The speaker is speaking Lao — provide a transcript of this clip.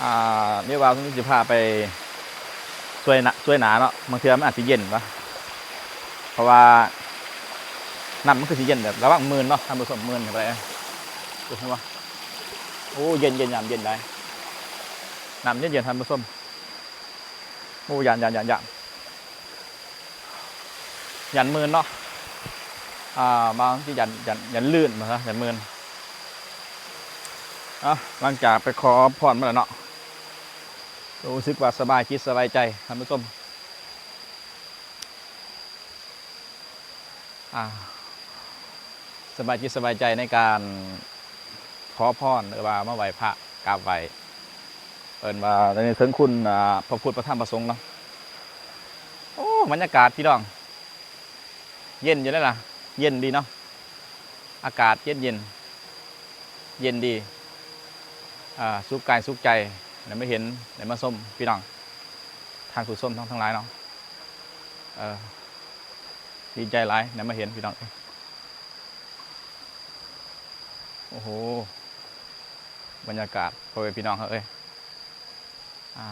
ອ່າ ເວລາເຮົາຊິພາໄປຊ່ວຍນາ ຊ່ວຍນາເນາະ ບາງເທື່ອມັນອາດຊິເຢັນວະ ເພາະວ່ານ້ຳມັນຄືຊິເຢັນ ແບບລະວັງມື່ນເນາະ ທ່ານຜູ້ຊົມ ມື່ນໄປ ເຫັນບໍ່? ໂອ້ ເຢັນໆ ນ້ຳເຢັນໄດ໋ ນ້ຳເຢັນໆ ທ່ານຜູ້ຊົມ. ໂອ້ ຢ້ານ ຢ້ານ ຢ້ານ ຢ້ານ ຢ້ານມື່ນເນາະ ອ່າ ບາງທີຢ້ານ ຢ້ານ ຢ້ານລື່ນວ່າຊະ ຢ້ານມື່ນ. ເອົາ ຫຼັງຈາກໄປຂໍພອນມາແລ້ວເນາະ ຮູ້ສຶກວ່າສະບາຍຈິດສະບາຍໃຈ ທ່ານຜູ້ຊົມ. ອ່າ ສະບາຍຈິດສະບາຍໃຈໃນການຂໍພອນ ຫຼືວ່າມາໄຫວ້ພະ ກາບໄຫວ້ ເອີ້ນວ່າໃນເຖິງຄຸນ ອ່າ ພະພຸດ ພະທຳ ພະສົງເນາະ. ໂອ້ ບັນຍາກາດພີ່ນ້ອງ ເຢັນຢູ່ເດ້ລະ ເຢັນດີເນາະ ອາກາດເຢັນໆ ເຢັນດີ ອ່າ ສຸກກາຍສຸກໃຈ ໄດ້ມາເຫັນ ໄດ້ມາຊົມ ພີ່ນ້ອງ ທ່ານຜູ້ຊົມທັງ ທັງຫຼາຍເນາະ. ເອີ ດີໃຈຫຼາຍໄດ້ມາເຫັນພີ່ນ້ອງເອີຍ. ໂອ້ໂຫ ບັນຍາກາດ ພໍ່ແມ່ພີ່ນ້ອງເອີຍ ອ່າ